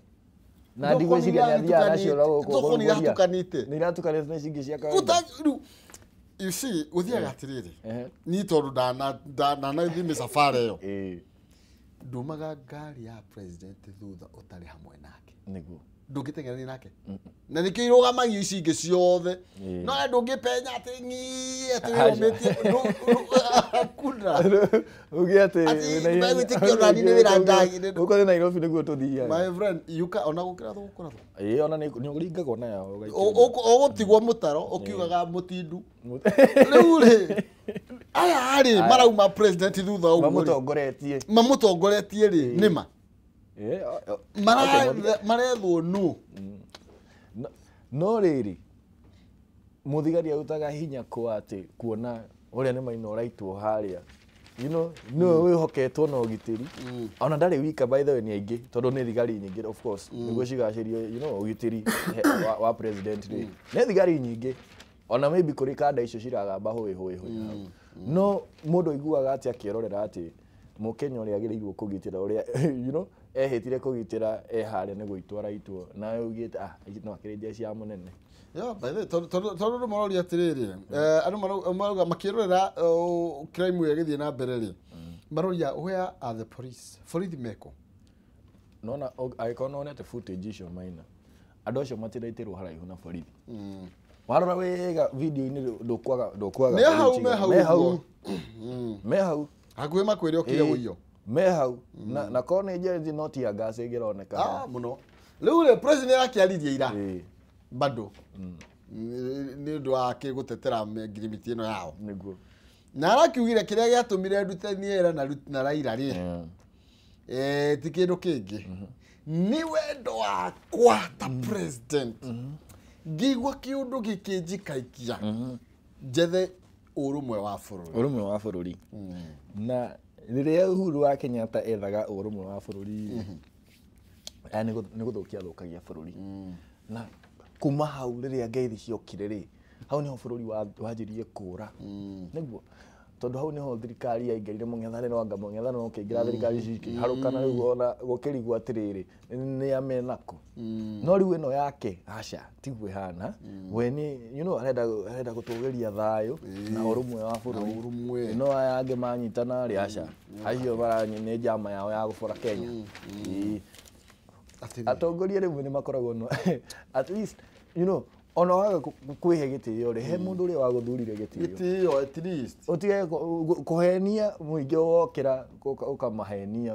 Na ndigwĩciria nĩ athiaga nacio na gũkũ. Thoko nĩ iratukanĩte. Nĩ iratukanĩte na ici ingĩ cia kawaida. Rĩu you see gũthiaga atĩrĩrĩ niĩ tondũ ndanathiĩ mĩcabara ĩyo ndumaga ngari ya president thutha ũtarĩ hamwe nake. Nĩguo. Ndũngĩteng'erania nake. Na nĩkĩo irũgamagio ici ingĩ ciothe. No ndũngĩpenya atĩ ng'ii atĩ wĩrũmĩtie hakuna. Uge atĩ wĩtĩkio nani nĩ wĩra ndagire. Ũkothe Nairobi nĩguo tũthiaga. My friend, yuka ona gũkĩrathwo gũkũrathwo. Ĩĩ ona nĩ ũringagwo nayo ũgaikio. Ũgũtigwo mũtaro ũkiugaga mũtindu. Rĩu rĩ aya rĩ marauma president thutha ũguo. Mamũtongoretie. Mamũtongoretie rĩ nĩma. Marethwo nũ. No rĩrĩ mũthigari arutaga hinya kwa atĩ kuona ũrĩa nĩ maina ũraitwo harĩa you know nĩwe wĩhoketwo na ũgitĩri ona ndarĩ wika by the way nĩ aingĩ tondũ nĩ thigari nyingĩ of course nĩguo cigacĩrie you know ũgitĩri wa president rĩ nĩ thigari nyingĩ ona maybe kũrĩ kanda icio ciragamba hũĩ hũĩ hũĩ no mũndũ aiguaga atĩ akĩrorera atĩ mũkenya ũrĩa agĩrĩirwo kũgitĩra ũrĩa you know ehĩtire kũgitĩra e harĩa nĩ gũitwo araitwo nawe ugĩte ah no akĩrĩ jeshi ya mũnene. Yeah, by the way tondũ andũ maroria atĩrĩrĩ andũ marauga makĩrorera crime ĩyo ĩgĩthiĩ na mbere rĩ maroria where are the police borithi meko. Nona angĩkorwo nĩwonete footage icio maina andũ acio matiraitĩrwo haraihu na borithi. Warora wega video-inĩ ndũkwaga nĩ hau me hau me hau hakuhĩ makwĩre ũkire ũiyo me hau na korwo nĩ njenzi no tear gas ĩngĩroneka mũno. Rĩu rĩ president arakĩaririe ira bado nĩ ũndũ wa gũtetera ngirimiti ĩno yao nĩguo na arakiugire kĩrĩa gĩatũmire ndute niera na Raila rĩ ti kĩndũ kĩngĩ nĩ wendo wakwa ta president ngĩigua kĩũndũ gĩkĩnjikaikia njethe ũrũmwe wa bũrũri. Ũrũmwe wa bũrũri. Na rĩrĩa Uhuru wa Kenyatta ethaga ũrũmwe wa bũrũri nĩ gũthũkia athũkagia bũrũri. Na kuma hau rĩrĩa ngeithi ciokire rĩ hau nĩho bũrũri wanjirie kũra. Nĩguo tondũ hau nĩho thirikari yaingĩrire mũng'ethanĩro anga mũng'ethanĩro ũkĩingĩra thirikari cikĩharũkana rĩu ona gũkĩrigwo atĩrĩrĩ nĩ a menako. No rĩu ĩno yake aca tiguo ĩhana we nĩ you know arenda gũtũgĩria thayũ na ũrũmwe wa bũrũri no aya angĩ manyitana rĩ aca acio nĩ njama yao ya gũbora Kenya. Atongoria rĩmwe nĩ makoragwo no at least you know ona waga kwĩhe gĩtĩo rĩ he mũndũ ũrĩa wagũthurire gĩtĩo gĩtĩo at least ũtige kũhenia mũingĩ wokĩra ũkamahenia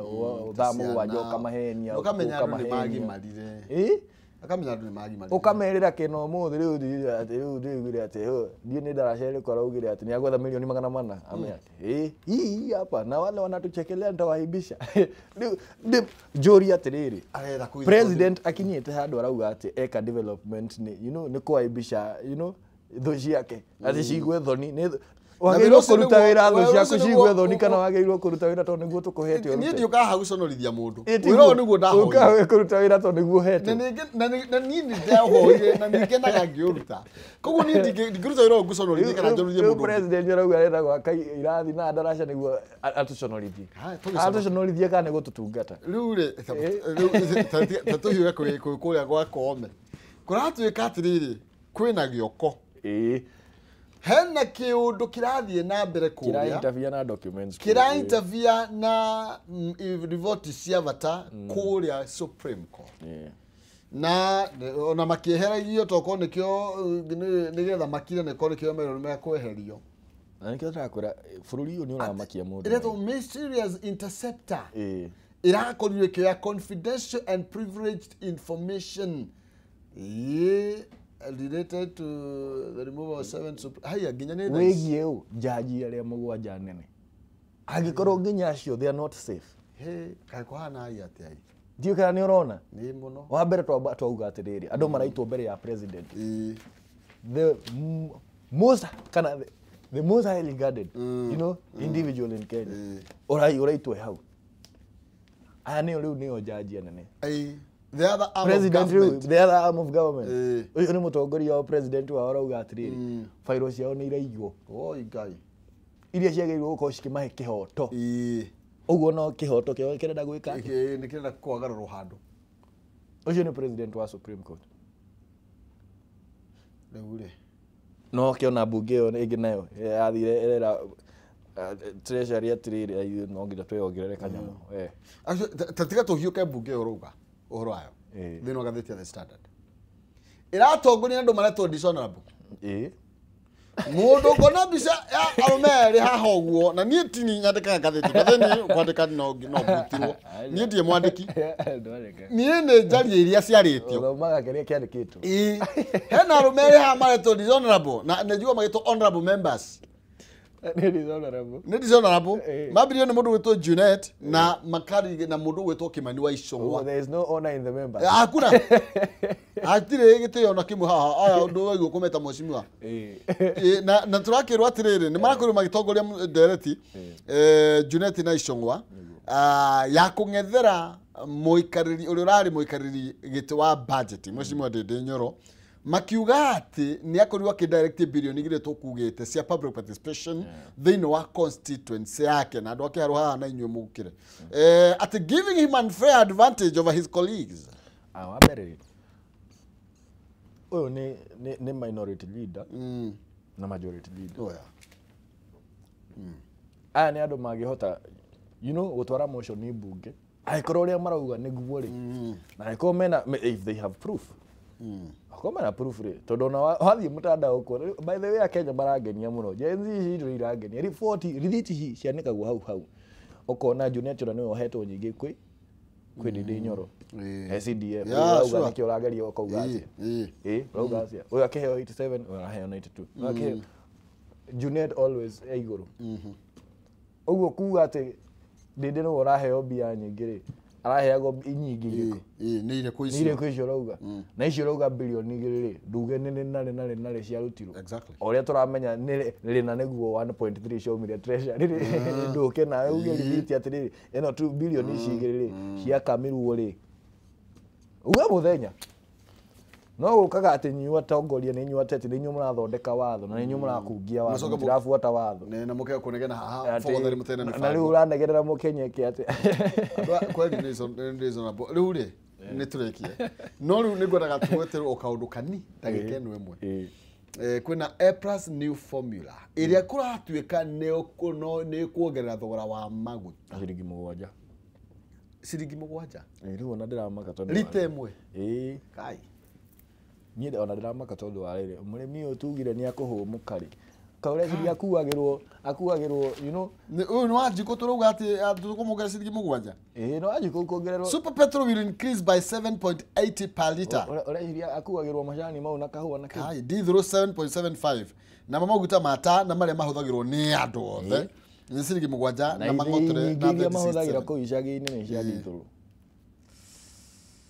thaa mũgwanja ũkamahenia ũkamenya andũ nĩ magimarire akamenya andũ nĩ magimarire ũkamerĩra kĩno ũmũthĩ rĩu rĩu ndĩiguire atĩ niĩ nĩ ndaracerĩ araugire atĩ nĩ agwetha milioni 400 ame atĩ hii hapa na wale wanatuchekelea nitawaibisha. Rĩu njũrie atĩrĩrĩ president akinyĩte handũ arauga atĩ eka development nĩ you know nĩ kũaibisha you know thũ ciake atĩ ciigue thoni. Wagĩrĩirwo kũruta wĩra thũ ciaku ciigue thoni kana wagĩrĩirwo kũruta wĩra tondũ nĩguo tũkũhete Niĩ ũrute? ndiũkaga haha gũconorithia mũndũ. Ĩ, Wĩra ũyũ nĩguo ndahoire. Ũkaga kũruta wĩra tondũ nĩguo ũhetwo. Na niĩ nĩ ndahoire na nĩ ngenaga ngĩũruta. Koguo niĩ ndingĩruta wĩra ũyũ ngũconorithie kana njonorithie Rĩu mũndũ ũngĩ. president arauga arenda gwaka irathi na ndaraca nĩguo atũconorithie. Ha, tũgĩcono- Atũconorithie kana nĩ gũtũtungata? Rĩu rĩ, rĩu ta tũhiũke kũrĩa gwa Koome. Kũratuĩka atĩrĩrĩ, kwĩna gĩoko. Ĩĩ. Hena kĩũndũ kĩrathiĩ na mbere kũrĩa. Kĩra-interfere na documents. Kĩra interfere na riboti cia bata kũrĩa Supreme Court. Ĩĩ. Na ona makĩeheragio tokorwo nĩkĩo nĩgetha makire nĩkorwo nĩkĩo merwo nĩmekweherio. Na nĩkĩo ndĩrakwĩra bũrũri ũyũ nĩ ũramakia mũndũ. Ĩretwo mysterious interceptor. Ĩĩ. Ĩrakorirwo ĩkĩoya confidential and privileged information related to the removal of seven haya nginya nĩ thaa ici. Wĩgiĩ ũ njaji arĩa mũgwanja nene angĩkorwo nginya acio they are not safe. Hĩ, kaĩ kũhana ai atĩa ĩ? Ndiũĩ kana nĩ ũrona. Nĩ mũno. Wa mbere twamba twauga atĩrĩrĩ, andũ maraitwo mbere ya president, Ĩĩ. the most kana the most highly regarded individual in Kenya. Ĩĩ. Ũraitwo hau. Aya nĩo rĩu nĩo njaji anene. Ĩĩ. The other arm of President rĩu, government. the other arm of government. Ĩĩ. Ũyũ nĩ mũtongoria wa president wao arauga atĩrĩrĩ, bairo ciao nĩ iraiywo Oi Ngai. iria ciagĩrĩirwo gũkorwo cikĩmahe kĩhoto. Ĩĩ. Ũguo no kĩhoto kĩao kĩrenda gwĩka atĩa? Ĩĩ, nĩ kĩrenda kwagarũrwo handũ. Ũcio nĩ president wa Supreme Court. Rĩu rĩ. No kĩona mbunge ĩyo ĩngĩ nayo yathire ĩrera treasury atĩrĩrĩ, ithuĩ no nginya twĩongerere kanyamũ. Actually, ta tiga tũhiũke mbunge ĩyo ũrauga ũhoro wayo Ĩĩ. thĩinĩ wa ngathĩti ya The Standard. Ĩratongoria andũ maretwo dishonorable. Ĩĩ. Mũndũ ũkona mbica ya arũme erĩ haha ũguo, na niĩ tini nyandĩkaga ngathĩti, ngathĩti kwandĩka no mbutirwo. Niĩ ndirĩ mwandĩki. Ndwareka. Niĩ nĩ njarie iria ciarĩtio. Ũthomaga kĩrĩa kĩandĩkĩtwo. Ĩĩ. Hena arũme erĩ haha maretwo dishonorable na nĩnjigua magĩtwo honorable members. Nĩ dishonorable. Nĩ dishonorable. Ĩĩ. Mambirio nĩ mũndũ ũgwĩtwo Junet na Makari na mũndũ ũgwĩtwo Kimani wa Ichung'wa. Oh, there is no honor in the members. Hakuna. Hatirĩ gĩtĩo na kĩmwe haha. Aya ũndũ waigua kũmeta mheshimiwa. Ĩĩ. Ĩĩ, na tũrakĩrwo atĩrĩrĩ, nĩ marakorirwo magĩtongoria ndereti Junet na Ichung'wa ya kũng'ethera mũikarĩri ũrĩa ũrarĩ mũikarĩri gĩtĩ wa budget mheshimiwa Ndindi Nyoro, makiuga atĩ nĩ akorirwo akĩdirect bilioni igĩrĩ tũkugĩte cia public participation thĩinĩ wa constituency yake, na andũ ake haha na inyuĩ mũkĩre atĩ giving him unfair advantage over his colleagues. Wa mbere rĩ, ũyũ nĩ minority leader na majority leader. Oh, yeah. Aya nĩ andũ mangĩhota gũtwara motion mbunge angĩkorwo ũrĩa marauga nĩguo rĩ, na angĩkorwo mena if they have proof. Akorwo mena proof rĩ, tondũ ona wathiĩ mũtandao ũkuona, by the way Akenya marangenia mũno, Gen Z ici itũ irangenia, riboti rithiti ici cianĩkagwo hau hau, ũkona Junet ũrĩa nĩwe ũhetwo nyingĩ kwĩ Ndindi Nyoro. Ĩĩ. CDF Yeah, ũrauga sure. nĩkĩo ũrageria ũkauga atĩa? Ĩĩ. Ĩĩ, ũrauga atĩa? Ũyũ akĩheo 87, ũyũ araheo 92. Ũyũ akĩheo Junet always e igũrũ. Ũguo kuga atĩ Ndindi nĩwe ũraheo mbia nyingĩ rĩ, araheagwo nyingĩ irĩkũ? Ĩĩ, nĩ irĩkũ Nĩ icio? irĩkũ icio ũrauga? Na icio ũrauga bilioni igĩrĩ rĩ, nduge nĩ rĩ na rĩ na rĩ na rĩ ciarutirwo. Exactly. O ũrĩa tũramenya nĩ rĩna nĩguo 1.3 ciaumire treasury rĩ, ndũke nawe uge rithiti atĩrĩrĩ, ĩno tu bilioni ici igĩrĩ rĩ, ciakamirwo rĩ. Uge mũthenya. No gũkaga atĩ inyuĩ atongoria nĩ inyuĩ ateti nĩ inyuĩ mũrathondeka watho na nĩ inyuĩ mũrakungia watho, Mũcoke mũtirabuata watho. Na mũkĩaga kũnegena haha Atĩ- fogotheri mũtene na mĩbango. rĩu ũranegerera mũkenya ĩke atĩa? Andũ kweli nĩ reasonable. Rĩu rĩ, nĩ tũrĩkie. No rĩu nĩ ngwendaga tũgweterwo o kaũndũ kani ndagĩka ĩno ĩmwe. Kwĩna A plus new formula ĩrĩa kũratuĩka nĩ kuongerera thogora wa maguta Ciringi mũgwanja. Ciringi mũgwanja. Ĩĩ, rĩu ona ndĩramaka tondũ Rita ĩmwe. Ĩĩ. Kai. Niĩ ona ndĩramaka tondũ wa rĩrĩ, mũrĩmi ũyũ tugire nĩ akũhũmũka rĩ, kaũreciria akuagĩrwo Ũyũ nĩ Wanjikũ tũrauga atĩ tũkũmwongerera ciringi mũgwanja. Ĩĩ, no Wanjikũ kuongererwo. Super petrol will increase by 7.80 per liter. Ũreciria akuagĩrwo macani mau na kahũa na kĩ? Kai, dithũrũ 7.75. Namo maguta ma taa na marĩa mahũthagĩrwo nĩ andũ othe nĩ ciringi mũgwanja Na na mang'otore nyingĩ na iria mahũthagĩra 36. kũu icagi-inĩ nĩ cia dithũrũ.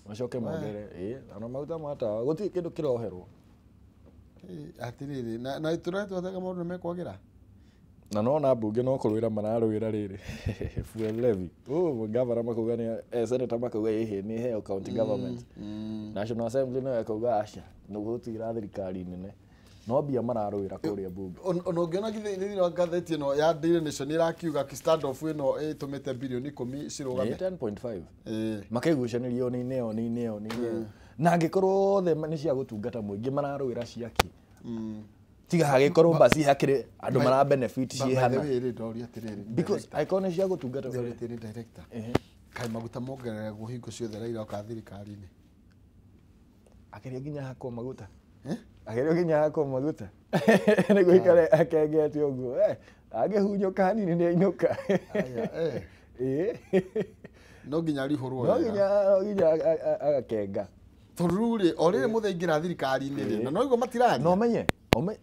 Macoke mongerere, ĩĩ, ona maguta ma tawa gũtirĩ kĩndũ kĩroherwo. Atĩrĩrĩ, na tũretwathaga maũndũ nĩ mekwagĩra. Na nona mbunge no kũrũĩra mararũĩra rĩrĩ fuel levy. Oh, governor makauga nĩ senator makauga ĩhĩ nĩ heo county government. National Assembly nayo ĩkauga aca nĩgũtigĩra thirikari nene. No mbia mararũĩra kũrĩa mbunge. Ona ũngĩona thĩinĩ wa ngathĩti ĩno ya Daily Nation ĩrakiuga stand off ĩno ĩtũmĩte bilioni 10 cirũgame. 10.5. Makĩgucanĩrio nĩ ineo nĩ ineo nĩ ineo. Na angĩkorwo othe nĩ cia gũtungata mũingĩ mararũĩra ciaki. Tiga hagĩkorwo basi hakĩrĩ andũ mara benefit ciĩhana. Because angĩkorwo nĩ cia gũtungata atĩrĩrĩ director. Kaĩ maguta mongereragwo hingo ciothe Raila oka thirikari-inĩ. Akĩria nginya hakwo maguta. Akĩria nginya hakwo maguta. Nĩguo ikare akengete ũguo. Angĩhunyũka hanini nĩ ainũka. No nginya arihũrwo wega. No nginya agakenga. Tondũ rĩu rĩ o rĩrĩ mũthe aingĩra thirikari-inĩ rĩ na noiguo matiraria. No menye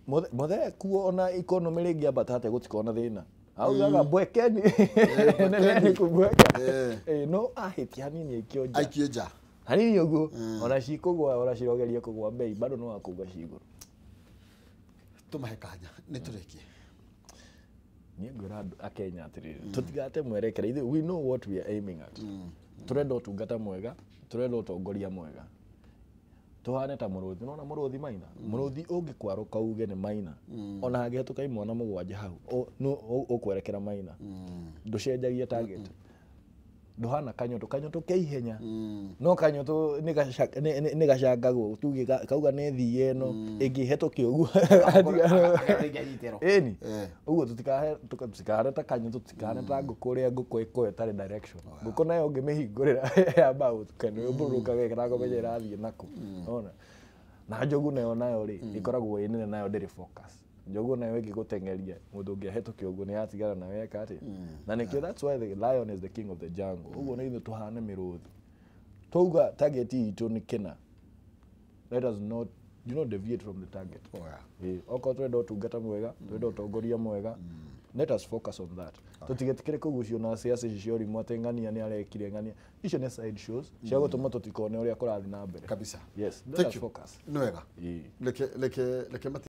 mũthe kuo ona economy rĩngĩambata atĩa gũtikorwo na thĩna. Augaga mbwekeni. Nĩ kũmbweka. No ahĩtia hanini aikio nja. Aikio nja. Hanini ũguo ona cikũgwa ona cirogeria kũgwa bei bado no akũgwa cigũrũ. Tũmahe kanya nĩ tũrĩkie. Niĩ ngwĩra andũ a Kenya atĩrĩrĩ tũtigate mwerekera ithuĩ we know what we are aiming at. Tũrenda ũtungata mwega, tũrenda ũtongoria mwega. Tuhane ta mũrũthi, nona mũrũthi maina. Mũrũthi ũngĩkwarũka uge nĩ maina. Ona hangĩhetũka imwana mũgwanja hau, ũkwerekera maina. Ndũcenjagia target. Ndũhana kanyũtũ, kanyũtũ ke ihenya. No kanyũtũ nĩ gacangagwo, tuge kauga nĩ thiĩ ĩno, ĩngĩhetũke ũguo. Ĩni. Ũguo tũtikahane ta kanyũtũ, tũtikahane ta ngũkũ ũrĩa ngũkũ ĩkũyo ĩtarĩ direction. Ngũkũ nayo ũngĩmĩhingũrĩra yamba gũkenwo ĩmbũrũrũkaga ĩtarakũmenya ĩrathiĩ nakũ. Ona. Na njogu nayo nayo rĩ, ĩkoragwo ĩ nene nayo ndĩrĩ focus. Njogu nayo ĩngĩgũteng'eria mũndũ ũngĩahĩtũkia ũguo nĩ yatigana nawe eka atĩa. Na nĩkĩo that's why the lion is the king of the jungle. Ũguo nĩ ithuĩ tũhane mĩrũthi. Twauga target itũ nĩ kĩna. Let us not deviate from the target. Okorwo tũrenda ũtungata mwega, tũrenda ũtongoria mwega, let us focus on that. Tũtigetikĩre kũgucio na ciaca ici cia ũrimũ atĩ ng'ania nĩ arekire ng'ania. Icio nĩ side shows cia gũtũma tũtikone ũrĩa kũrathiĩ na mbere. Kabisa. Yes, let us focus. Nĩ wega. Reke